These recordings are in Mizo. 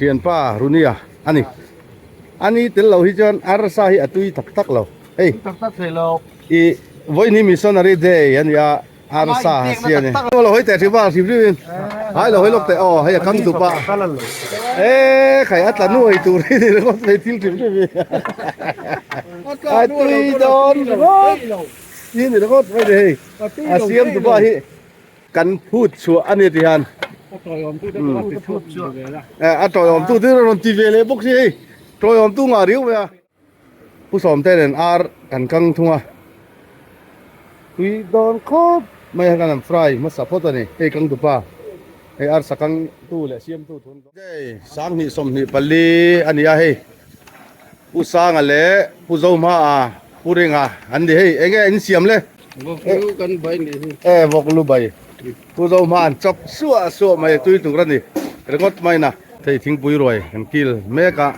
Thianpa Runia a ni. Ani tel lo hi chuan arsa hi a tui tak tak lo. Hei. Tak tak thei lo. I vawiin missionary day a ni a arsa a si a ni. Lo hawi teh hrim a hrim hrim in. Hai lo hawi lawk teh aw hei a kang tup a. E khai a tla nuai tur hi ni ringawt mai thil hrim hrim hi. A tui dawn ringawt. Hi ni ringawt mai ni hei. A siam tupa hi. Kan phut chhuah a ni ti hian. A tawiawm tu te rawn ti phut chhuah ve la. A tawiawm tu te rawn ti ve leh bawk si hei. Tawiawm tu ngah riau mai a. Pu Sawmte nen ar kan kang thung a. Tui dawn khawp mai a kan han fry hmasa phawt a ni. Hei kang tupa. Hei arsa kang tu leh siam tu thun. Hei 20 24 a ni a hei. Pu Sanga leh Pu Zohmaa Pu Ringa an ni hei. Enge in siam le? Vawk lu kan bai nih hi. E vawk lu bai. Pu Zohma an chawk suah suah mai tui tur a ni. Ringawt mai na. Thei thingpui ruai kan kil mek a.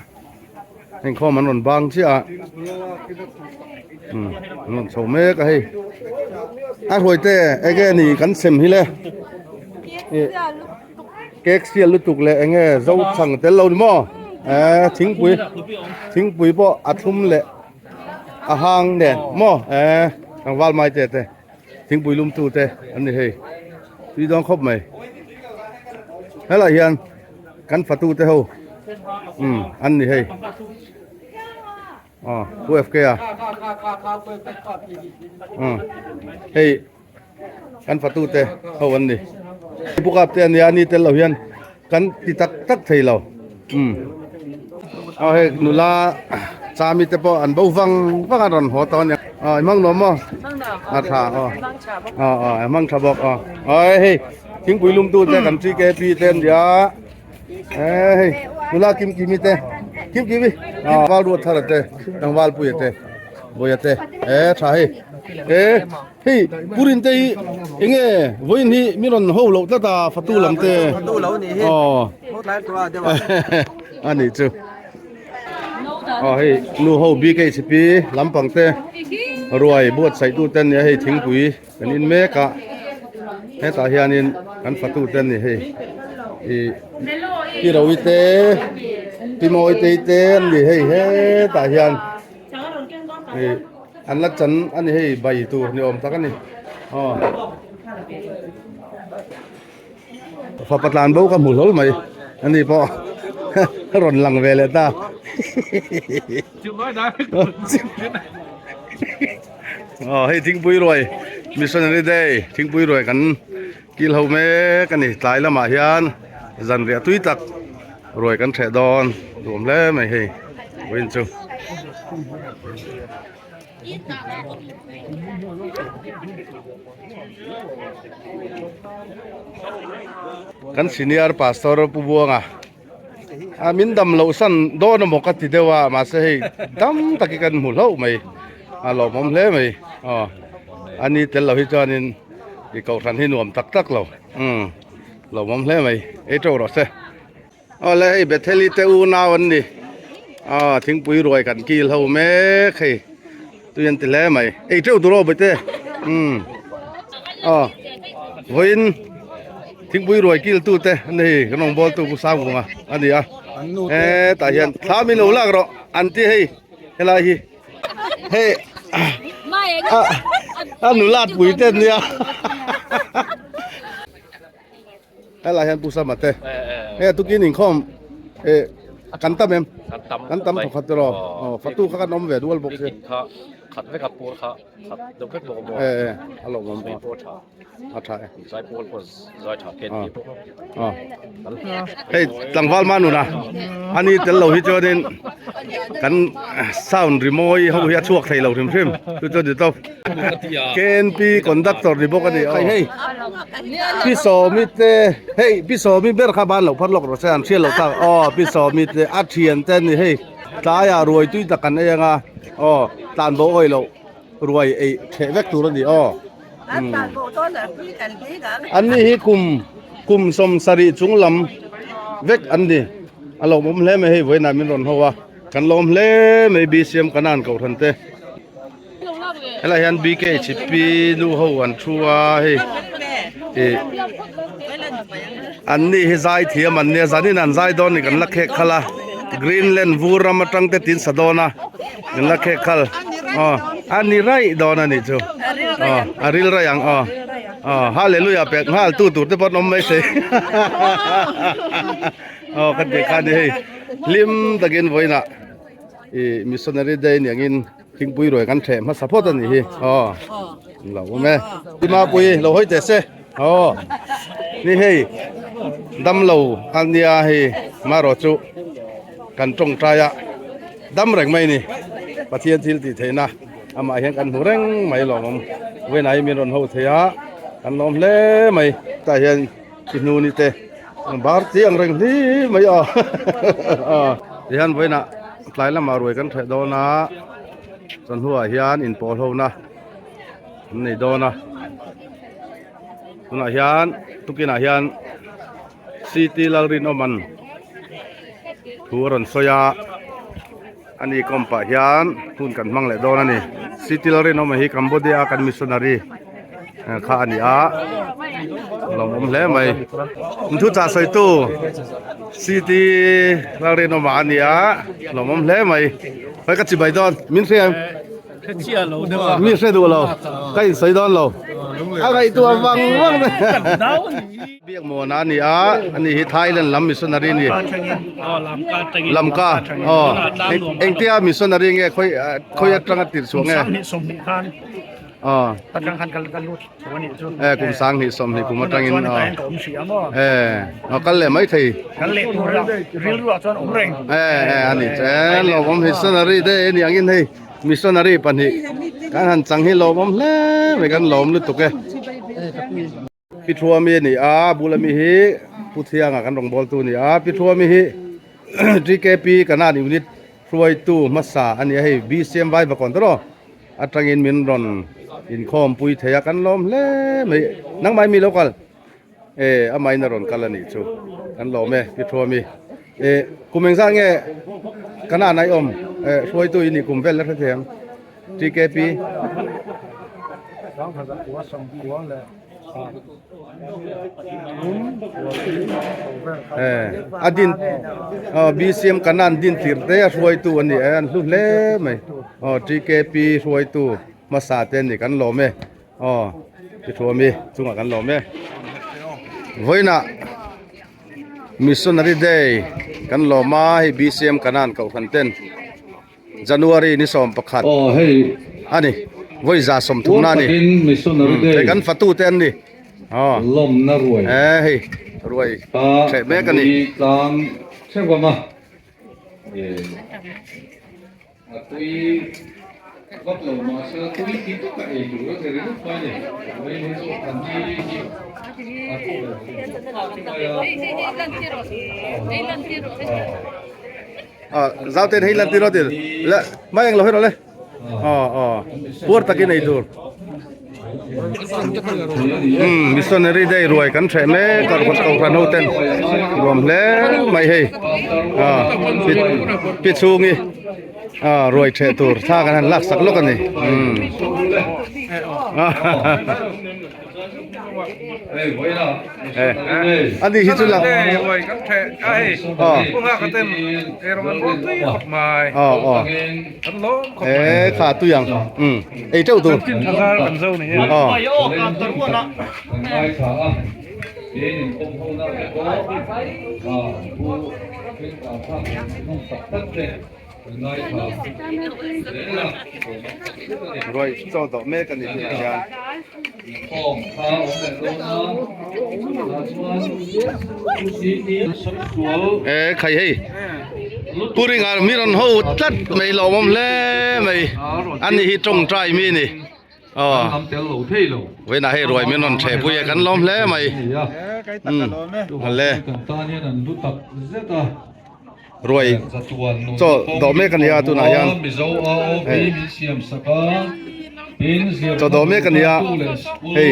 Heng khawm an rawn bang chiah a. An rawn chho mek a hei. A hruai te enge ni kan sem hi le. Cake sial lutuk leh enge zo chhang tel lo ni maw? E thingpui thingpui pawh a thlum leh a hang nen maw e tlangval mai te te thingpui lum tu te an ni hei tui dawn khawp mai helai hian kan fatu te ho um an ni hei aw pu FK a um hei kan fatu te ho an ni bukap te ania ni tel lo hian kan ti tak tak thei lo um aw hei nula chami te pawh an bo vang vang a rawn haw tawh ania aw i hmang nuam maw a tha aw aw aw i hmang tha bawk aw aw hei thingpui lum tu te kan TKP te an nia e hei nula kim kimi te kim kimi aw val ruat thar te tlangval puia te Vawiah te e tha hei e hei purin te hi enge vawiin hi mi rawn ho loh tlat a fatu lam te aw a nih chu aw hei nu ho BKCP lampang te ruai buatsaih tu te ania hei thingpui kan in mek a hetah hianin kan fatu te ani hei ih pi Rovi te pi Mawi te te an ni hei hetah hian. Hei an la chan a ni hei bai tur ni awm tak a ni aw fapa tlan bo ka hmu hlawl mai a ni pawh a rawn lang ve leh ta aw hei thingpui ruai missionary day thingpui ruai kan kil ho mek a ni tlai lamah hian zanriah tui tak Ruai kan hreh dawn duhawm hle mai hei vawiin chu. Kan senior pastor Pu Buanga a min dam loh san dawn emaw ka ti deuh a mahse hei dam takin kan hmu hlauh mai a lawmawm hle mai aw a ni tel lo hi chuanin i kohhran hi nuam tak tak lo umm. Lawmawm hle mai, ei teuh rawh se. Awle hei Betheli te unau an ni. Aw thingpui ruai kan kil ho mek hei. Tui an ti hle mai. Ei teuh tur aw bawihte. Umm. Aw vawiin thingpui ruai kil tu te an ni hei kan rawn bawl tu Pu Sangvunga a ni a. Hetah hian thla min lo lak rawh an ti hei helai hi. Hei a nula pui te an nia. Helai hian Pu Sama te hei a tukin inkhawm eh kan tam em kan tam thawk khat tiraw aw fatu kha kan awm ve dual bawk si khat vek a pur kha khat deuh vek bawk eh eh a lawm awm a tha e zai pawl pawh zai tha ken ti bawk aw hei tlangval ma nuna ani tel lo hi chuanin kan sound rimawi ho hi a chhuak thei lo hrim hrim chu chu ni tawp KNP conductor ni bawk a ni hei hei pi sawmi te hei pi sawmi ber kha ban lo phar lawk rawh se an hriat loh tak aw pi sawmi te a thian te ni hei tlaiah ruai tui tak kan ei anga aw tlan bo awih loh ruai ei theh vek tur a ni aw an ni hi kum kum 70 chung lam vek an ni a lawmawm hle mai hei vawiinah min rawn ho a kan lawm hle mai BCM Kanan kohhran te. Helai hian BKHP nu ho an thu a hei. Ih an ni hi zai thiam an nia zanin an zai dawn ni kan la khek khalh a Greenland vur ram atang te tin sa dawn a kan la khek khalh aw a ni raih dawn a nih chu aw a ril raih ang aw aw hallelujah pek nghal tu tur te pawh an awm mai thei aw ka tih kha a ni hei hlim takin vawiinah ih missionary day niangin thingpui ruai kan ṭheh hmasa phawt a nih hi aw lo awm e Dimapui lo hawi teh se aw ni hei dam lo a nia hei marawh chu kan tawngtai a dam reng mai ni Pathian thil tih theihna amah hian kan hmu reng mai lawmawm vawiinah hi min rawn ho thei a kan lawm hle mai tah hian i hnu ni te bar tih ang reng hli mai a tihian vawiinah tlai lamah ruai kan ṭheh dawn a chawhnuah hian inpawl ho na an nei dawn a tunah hian tukinah hian city Lalrinawman thu a rawn sawi a ani kawmpah hian hun kan hmang leh dawn a ni city Lalrinawma hi Cambodia a kan missionary kha a ni a lawmawm hle mai inthu chah sawitu city Lalrinawma a ni a lawmawm hle mai hei ka chibai dawn min hria em mi hre duh lo ka insawi dawn lo a ngaihtuah vang vang Biak Muana a ni a, ani hi Thailand lam missionary a ni. Lamka aw engtia missionary nge khawi khawi atanga tirh chhuah nge? Aw e kum 20 20 kum atangin aw e aw kal leh mai thei e e ani che lawmawm missionary te ni angin hei missionary pahnih kan han chang hi lawmawm hle mai kan lawm lutuk e. Pi Thuami a ni a, bula mi hi Pu Thianga kan rawngbawltu a ni a, Pi Thuami hi TKP Kanan Unit hruaitu hmasa a ni a, hei BCM Vaivakawn tawh atangin min rawn inkhawmpui thei a, kan lawm hle mai, nangmah mi lo kal? E amahin a rawn kal a nih chu, kan lawm e Pi Thuami. E kum engzat nge Kanan a i awm? E hruaitu i nih kum vel la hre thei ang. TKP. A din BCM Kanan din tir te a hruaitu a ni e an hlu hle mai aw TKP hruaitu hmasa te ani kan lawm e aw ti thu ami chungah kan lawm e vawiinah Missionary Day kan lawm a hei BCM Kanan kohhran ten. January ni 11 Aw hei a ni vawi 130 na a ni takin missionary day hei kan fatu te an ni aw lawmna ruai e hei ruai kha hreh mek a ni tlang theuh ang a e a tui vak lo mahse a tui ti tak a ei tur a ni ringawt mai a ni vawiin hi chu a ni hi a tui ber mai a. Ah, zau ten hei lan tir tir le mai ang lo hei ro le aw aw puar takin ei tur um missionary day ruai kan hreh mek a ruat kohhran ho ten nuam hle mai hei ah pi pi chhungi ah ruai ṭheh tur thla kan han lak sak lawk a ni um ani hi chu lang e kha tui ang um ei teuh tur Ruai chaw dawh mek a ni tunah hian. E khai hei Puringa mi rawn ho tlat mai lawmawm hle mai a ni hi tawngtai mi a ni. Aw vawiinah hei ruai min rawn ṭheh pui a kan lawm hle mai umm le ruai chaw dawh mek a nia tunah hian chaw dawh mek a nia hei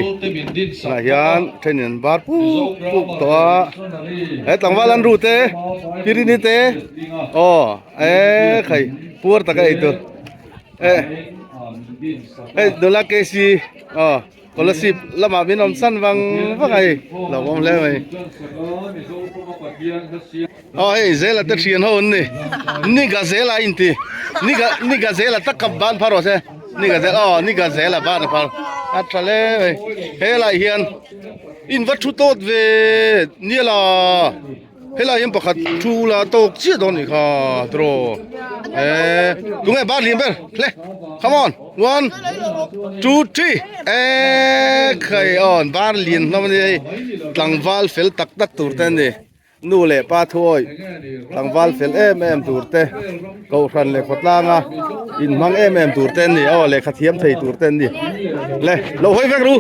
tunah hian thenin an bar puk puk tawh a he tlangval an ru te pirini te aw e khai puar taka ei tur. Eh, hei nula KC aw. Kolasib lamah min awm san vang vang a hei lo awm hle mai. Aw hei zela te thian ho an ni ni gazela a inti ni ga ni gazela tak kap ban phar rawh se ni gazela aw ni gazela ban a phar a tha hle mai helai hian in va thu tawt ve niala. Helai hian pakhat thu la tawk chiah dawn nih kha draw eh tunge bar lian ber hle come on one two three eh khai on bar lian hlawm ani hei tlangval fel tak tak tur te ani nu leh pa thuawi tlangval fel em em tur te kohhran leh khawtlanga inhmang em em tur te ani aw lehkha thiam thei tur te ani le lo hawi vek ru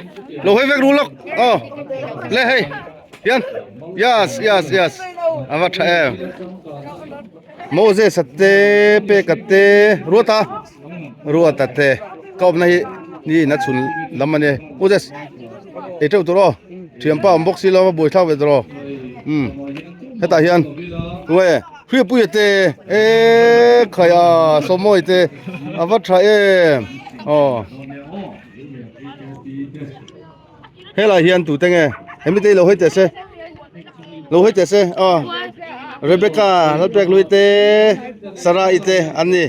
lo hawi vek ru lawk aw le hei. Hian yes yes yes a va tha em Moses a te peka te ruata ruata te ka awmna hi ni in a chhun lam a ni Moses ei teuh tur aw thianpa awm bawk si lo a buaithlak ve tur aw umm hetah hian nge Hriatpuia te eee khai a Sawmawi te a va tha em aw. Helai hian tute nge hemi te lo hawi teh se lo hawi teh se aw Rebecca Lalpek lui te Sarah i te an ni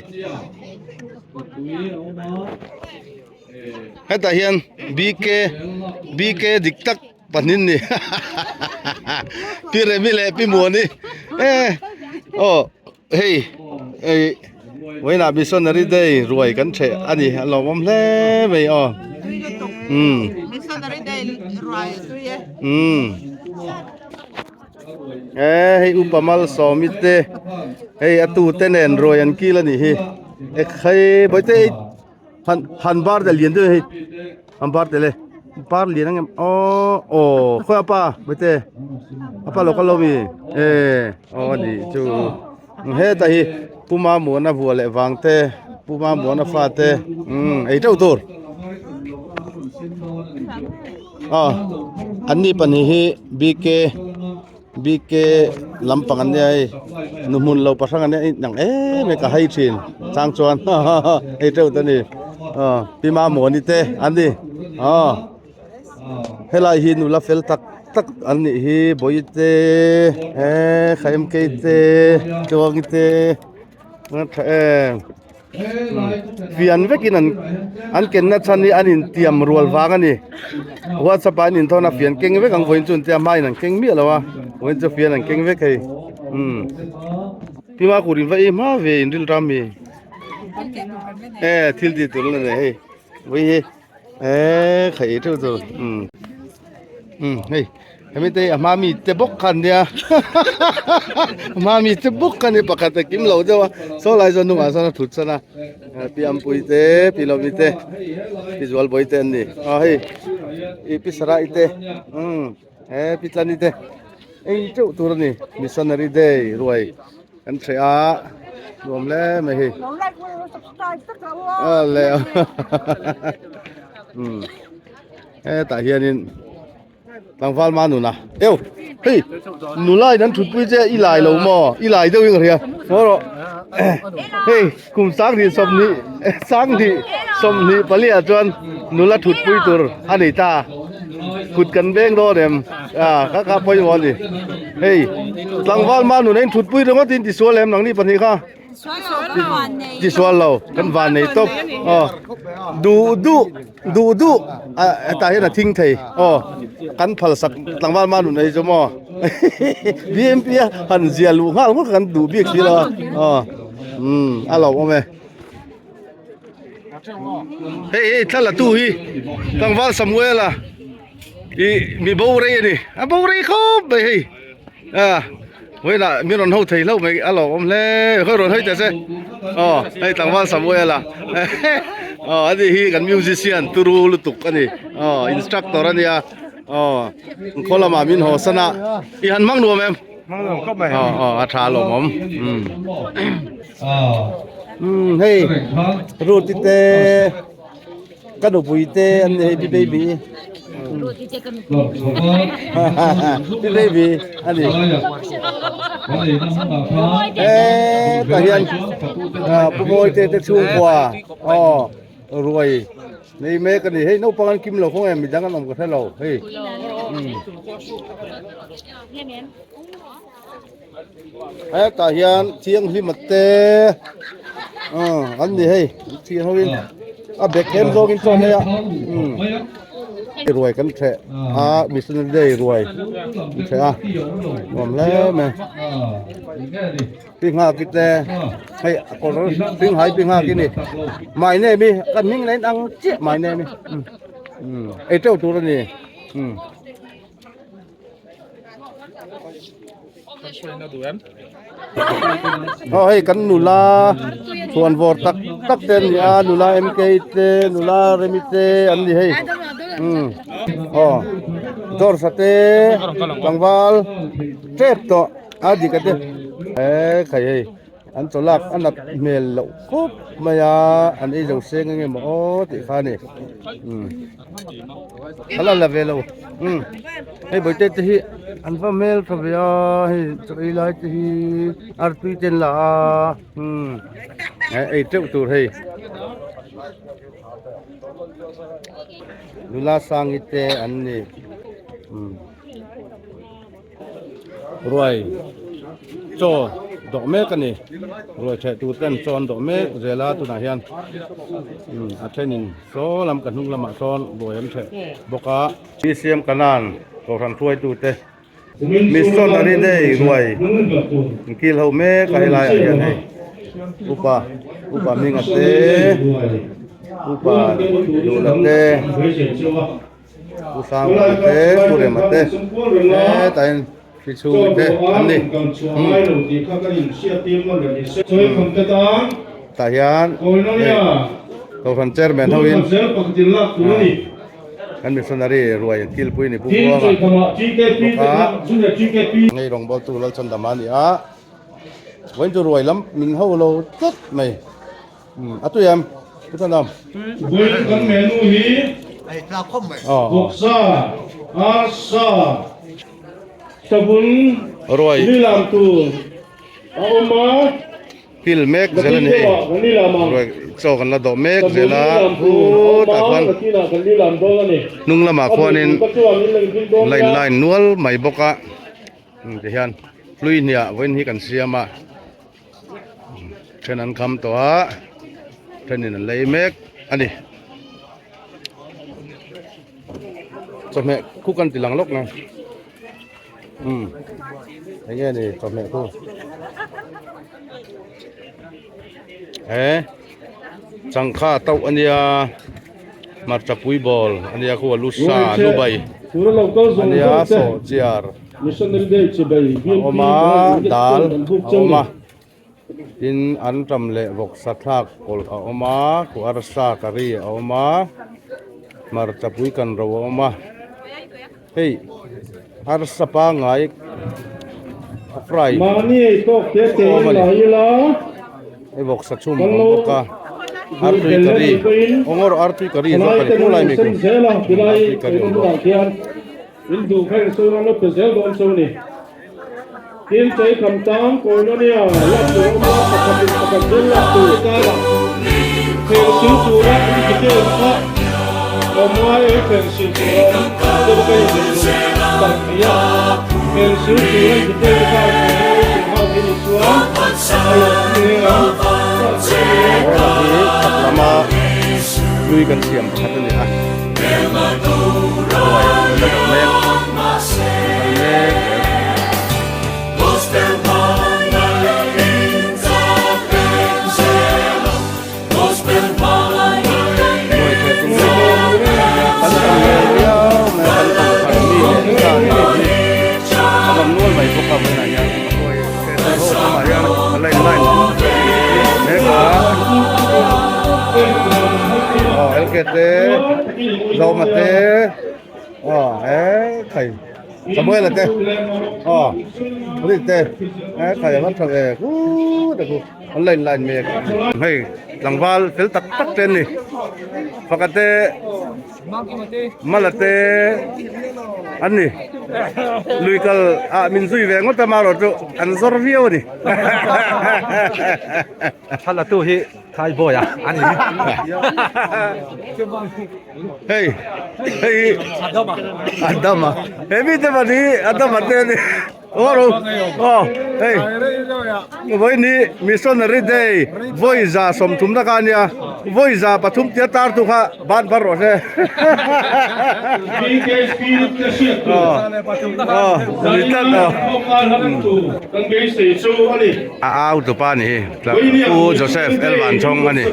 hetah hian BK BK dik tak pahnih an ni Pi Remi leh Pi Muani e aw hei ei vawiinah missionary day ruai kan ṭheh a ni a lawmawm hle mai aw umm umm e hei upa malsawmi te hei a tute nen ruai an kil a nih hi ekhai bawihte ei han han bar te lian deuh hei han bar tel e bar lian ang em aw aw khawi apa bawihte apa lo kal lo mi e aw a nih chu heta hi puma muana vua leh vang te puma muana fa te umm ei teuh tur aw an ni pahnih hi bk. Bk lampang an nia hei nu hmun lo pahrang an nia hei nang em em ka hai thin chang chuan hei teuh ta ni aw pi mamawni te an ni aw helai hi nula fel tak tak an nih hi bawihte eh khaimkei te tluangi te a tha em. Fian vekin an an kenna chhan hi an intiam rual vang a ni whatsapp ah an inthawn a fian keng vek ang vawiin chu an tia hmain an keng miah lo a vawiin chu fian an keng vek hei umm tima kut in va ei hma ve in rilru ami e thil tih tur la nei hei vawi hi. Eee khaih teuh chu umm umm hei hemi te hi a hma mi te bawk kha an nia a hma mi te bawk kha ani pakhat a kim lo deuh a saw lai chuan hnungah sawn a thut san a pi Ampuii te pi Lawmi te pi Zualbawi te an ni aw hei ih pi Sarai te umm he pi Tlani te ei teuh tur a ni missionary day ruai. Kan hreh a nuam hle mai hei a le um hetah hianin tlangval ma nuna eu hei nula in an thutpui che i lai lo maw i lai deuh in ka hria maw rawh hei kum sanghnih sawmhnih sanghnih sawmhnih paliah chuan nula thutpui tur a nei ta. Kut kan veng dawn em a kha kha pawimawh a ni hei tlangval ma nun a in thutpui ringawt in tisual em nangni pahnih kha tisual lo kan van nei tawp aw duh duh duh duh a hetah hian a thing thei aw kan phal sak tlangval ma nun a hi chu maw bmp a han zia luh nghal ngawt kan duh bik si lo a aw umm a lo awm e. Hei hei thla la tu hi tlangval Samuela ih mi bo rei a ni a bo rei khawp mai hei a vawiinah min rawn ho thei hlauh mai a lawmawm hle khawi rawn hawi teh se aw hei tlangval Samuela aw ani hi kan musician turu lutuk a ni aw instructor a nia aw khaw lamah min haw san a i han hmang nuam em aw aw a tha a lawmawm umm. Umm hei Ruth-i te ka nupui te an ni hei pi baby pi baby a ni hetah hian pu Mawite te chhungkua aw. Ruai nei mek a ni. Hei naupang an kim lo khaw nge midang an awm ka hre lo hei. Hetah hian thianghlim a te an ni hei thian ho in a bag hem zawng in chuan hei a ruai kan theh a missionary day ruai an theh a nuam hle mai. Pi nghak i te hei a kawr hring hai pi nghak i ni my name i kan hming la in ang chiah my name i umm ei teuh tur a ni umm. Aw hei kan nula chhuan vawr tak tak te an ni a nula MK te nula Remi te an ni hei umm aw George a te tlangval tep tawh. A dik a te he khai hei an chaw lak a nat hmel loh khawp mai a an ei zo seng eng emaw aw tih kha a ni umm a la la ve lo umm hei bawihte te hi an va hmel tha ve a hei chaw ei lai te hi artui te an la a umm ei teuh tur hei nula sangi te an ni umm. Ruai chaw dawh mek a ni. Ruai theh tur ten chaw an dawh mek zel a tunah hian a thenin saw lam ka hnung lamah sawn ruai an theh bawk a. Siam Kanan Kohhran hruaitute Missionary Day ruai inkil ho mek a helai ah hian hei upa upa hminga te upa Duhla te. Pu Sangpuii te Pu Rema te hetah hian hri chhung te an ni tah hian hei Kohhran chairman ho in kan missionary ruai an kilpui a ni Pu Buanga bawk a ngei rawngbawltu Lalchhandama a ni a vawiin chu ruai lam min ho lo tlat mai. A tui em? Pu Thanam. Vawiin kan menu hi vawksa, arsa, savun, lilam tur a awm a. Pil mek zel a ni hei. Ruai chaw kan la dawh mek zel a. Khutah khuan hnung lamah khuanin line line nual mai bawk a. Tihian hlui hniah vawiin hi kan siam a. Then an kham tawh a thenin an lei mek a ni chawhmeh khu kan ti lang lawk nge umm eng nge ni chawhmeh khu he changkha tauh a nia hmarcha pui bawl a nia khu a lu sa lu bai a nia sawhchiar. A awm a, dal a awm a, tin antam leh vawksa thlak pawlh a awm a, khu arsa curry a awm a, hmarcha pui kan ro a awm a, hei arsa pangngai a fry a awm a ni, hei vawksa chhum a awm bawk a, artui curry awngawr artui curry zawk a ni khu lai mi khu artui curry a awm bawk. In duh kha in sawi ran pe zel dawn cho ni. Tin chei kham tang Koinonia lak tur awm a pakhat in pakhat zel lak tur. Khel sil tura in detail kha awm ngai e khel sil tur a awm deuh ka in leh lo tak ni a. Khel sil tura in detail te kha in ei sil nghal thei ni chuan a lawm hle ang. He hi chhak lama hlui kan siam pakhat a ni a. Ruai an la dawh mek an kal mek zel. Ruai theh tum kan tam hmel viau mai a kan tam thar mi leh sa ni lo hi a bang nual mai bawk a vawiinah hian ruai theh tur ho lamah hian a line line mek a. Aw LK te Zawma te aw he khai Samuela te aw Rik te he khai a van tha ve khut a khu an line line mek hei tlangval fel tak tak te an ni pakhat te Mala te an ni. Lui kal ah min zui ve ngawt a marawh chu an zawr viau a ni. Thla tu hi Thai boy a ani. Hei hei hi Adama he mi te pahnih hi Adama te a ni. Aw ro aw hei vawi ni missionary day vawi za 30 na kha a nia vawi za pathum tia tar tu kha ban phar rawh se aw aw ni tlat aw a au tupa a ni hi Pu Joseph L Vanchhawng a ni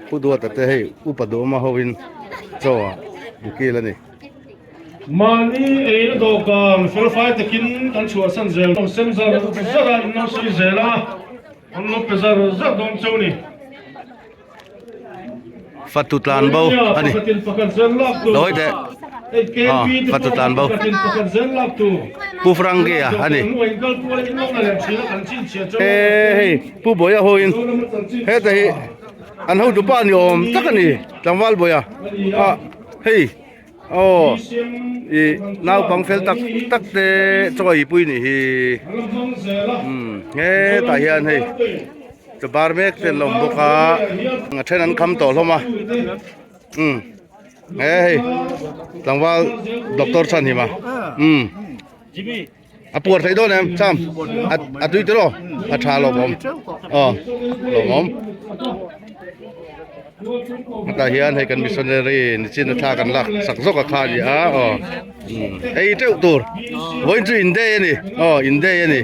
Pu Duata te hei upa duhawma ho in chaw ah bukil a ni. Mahni eina dawhkan felfai takin kan chhuahsan zel lo sem zar zar a, in lo sawi zel a, an lo pe zar zar dawn cheu ni. Fatu tlan bo a ni. Lo hawi teh. Aw fatu tlan bo. Pu Frankie a a ni. E hei Pu Bawia hoin heta hi an hotu pa ni awm tak a ni tlangval Bawia a hei. Aw ih naupang fel tak tak te chaw ei pui nih hi umm hetah hian hei chaw bar mek te an lo awm bawk a a then an kham tawh hlawm a umm he hei tlangval doctor chhan him a umm a puar theih dawn em cham a tui tiraw a tha lawmawm aw lawmawm hetah hian hei kan missionary nichin a thla kan lak sak zawk a kha a ni a aw ei teuh tur vawiin chu in day a ni aw in day a ni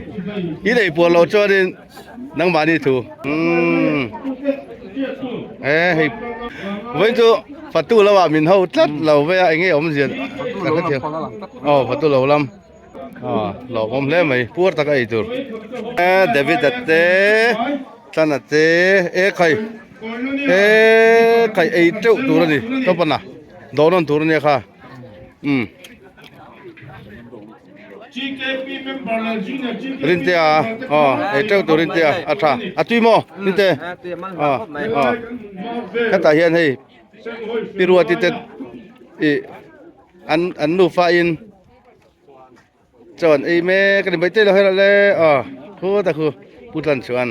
i nei puar loh chuanin nangmahni thu umm e hei vawiin chu fatu lamah min ho tlat lo vei a eng nge awmzia ka hrethiam aw fatu lo lam. Aw hlauhawm hle mai puar taka ei tur e David a te Tlana te e khai e khai ei teuh tur a ni tawpana dawh nawn tur a nia kha umm Rintea aw ei teuh tur Rintea a tha a tui maw Rinte aw aw hetah hian hei Pi Ruati te ih an an nufa in chuan ei mek a ni mai theilo hera le aw khu ta khu pu tlan chuan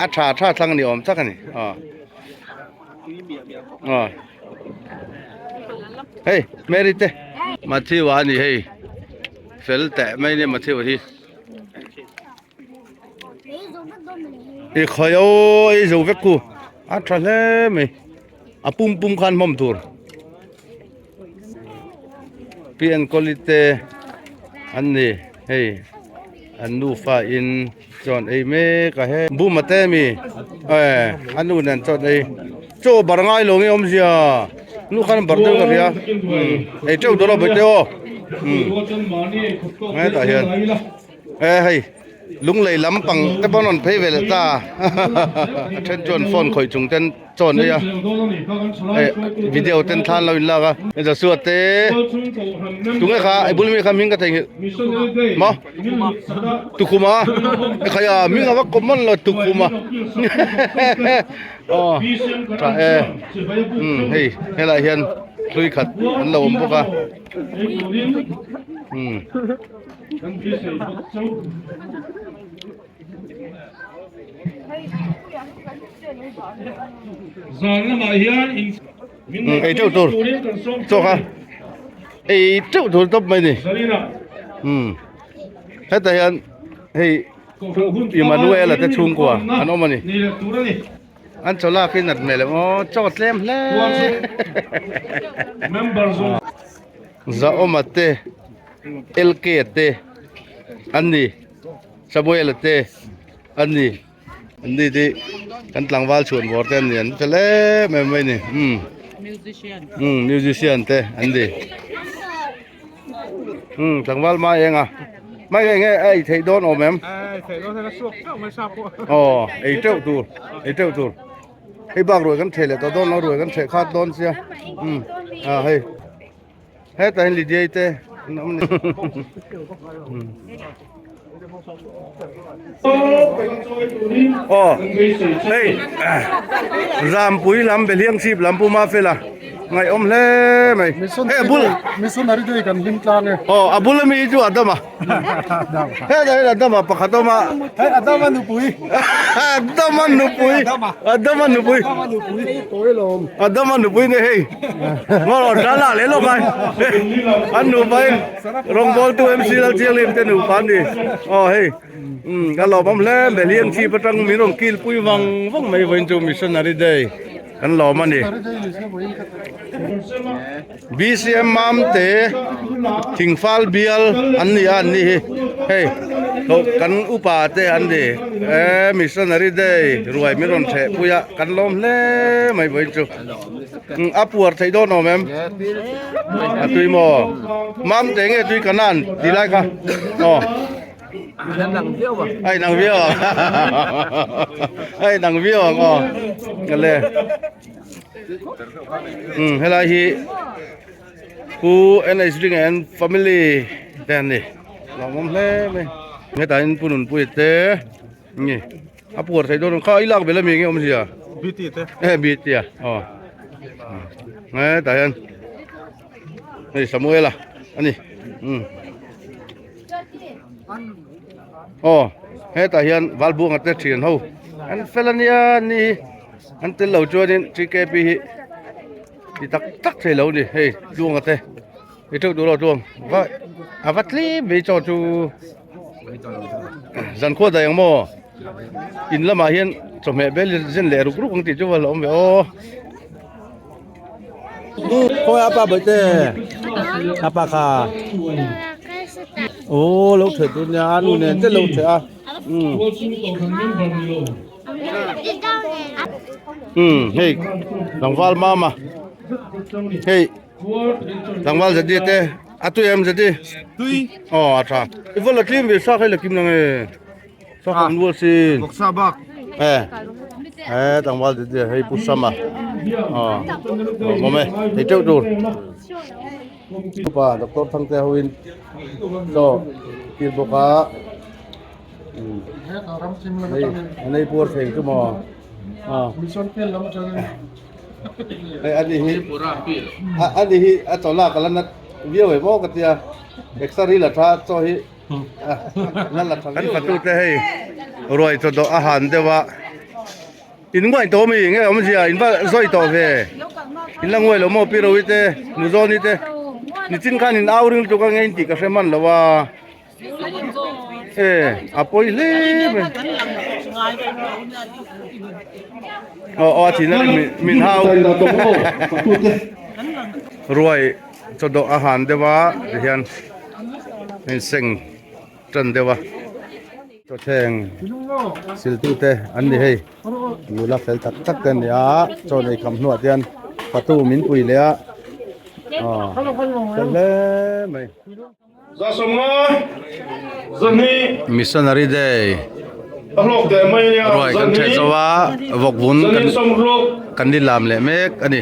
a tha tha thlang a ni awm tak a ni aw aw hei Mary te Matthew a ni hei fel teh mai a nia Matthew hi i khawi aw ei zo vek ku a tha hle mai a pum pum khan hmawm tur pi enkawli te an ni hei an nufa in chuan ei mek a he buma te mi eh a nu nen chuan ei chaw bar ngai lo nge awmzia nu khan bar deuh ka hria ei teuh dawn a bawihte aw hetah hian. E hei lunglei lampang te pawh an rawn phei ve leh ta a then chuan phone khawih chung ten chaw an ei a eh video ten thla an lo in lak a Joshua te tunge kha i bul mi kha hming ka theihnghilh maw tukhuma e khai a hming a va common lo tukhuma aw tha e umm hei helaiah hian hlui khat an lo awm bawk a umm. Ei teuh tur chawk a ei teuh tur tawp mai ni umm hetah hian hei Emmanuel-a te chhungkua an awm a ni an chaw lak hi nat hmel em aw chaw a tlem hle Zahawma te LK te an ni Samuel te an ni an ni te kan tlangval chhuan bawr te an ni an fel em em mai a ni umm umm musician te an ni umm tlangval mai eng a mai eng nge a ei theih dawn awm em aw ei teuh tur ei teuh tur. Hei bak ruai kan theh leh tawh dawn lo ruai kan theh khat dawn sia umm a hei hetah hian Lydia te an awm a ni aw hei Zampui lam Behliang chhip lam Puma fela. Ngaihawm hle mai. Hei a bul. Missionary day kan hlim tlang e. Aw a bul ami hi chu Adama. Hetah hian Adama pakhat awm a. Hei Adama nupui. Adama nupui. Adama nupui. Adama nupui ne hei. Ngawr ta lah leh lawk ai. An nupa in rawngbawltu MC Lalchianglim te nupa an ni. Aw hei. Umm ka lawmawm hle mai hliam chhip atang min rawn kil pui vang vang mai vawiin chu missionary day kan lawm a ni. BCM Mamte Thingfal bial an ni a an ni hi hei kan upa te an ni e missionary day ruai min rawn theh pui a kan lawm hle mai vawiin chu a puar theih dawn awm em a tui maw Mamte nge tui kanan ti lai kha aw. Ai nang viau ang ai nang viau ang aw le um helai hi pu NH Ring and family te an ni lawmawm hle mai hetah hian pu Nunpuia te nge a puar thei dawn kha i lak belh ami nge awmzia BT te e BT a aw hetah hian hei Samuela a ni um. Aw hetah hian Valbuanga te thian ho an fel ania an ni hi an tel lo chuanin TKP hi ti tak tak thei lo a ni hei Tluanga te i teuh duh lo Tluang va a va tlem ve chaw chu zankhua daih ang maw in lamah hian chawhmeh bel zen leh ruk ruk ang tih chu va la awm ve aw. Khawi apa bawihte apa kha aw lo theh tur nia a nu nen te lo theh a um um hei tlangval mama hei tlangval zadi te a tui em zadi tui aw a tha i va la tlim ve sa kha i la kim nang e. Sa kan nual sin. Bawksa bak. Eh. Eh tlangval te te hei pu sama. Aw. Awm e. Thei teuh tur. Pa Doctor Thangte ho in chaw kil bawk a. Hei an ei puar thei chu maw. Aw. Hei ani hi ani hi a chaw lak a la nat viau em aw ka tia. Exer hi la tha chaw hi. Kan fatute hei ruai chaw dawh a han deuh a in nguai tawh ami nge awmzia in va zawi tawh ve in la nguai lo maw pi Rohi te nu Zawni te nichin khan in au ring lutuk a nge in tih ka hre hman lo a e a pawi hle mai aw aw a thin a min hau ruai. Chaw dawh a han deuh a tihian hei seng tan deuh a chawthleng siltu te an ni hei nula fel tak tak te an ni a chaw nei kham hnuah te hian fatu min pui leh a aw fel hle mai. Missionary Day ruai kan ṭheh zo a vawk vun kan ni lam leh mek a ni.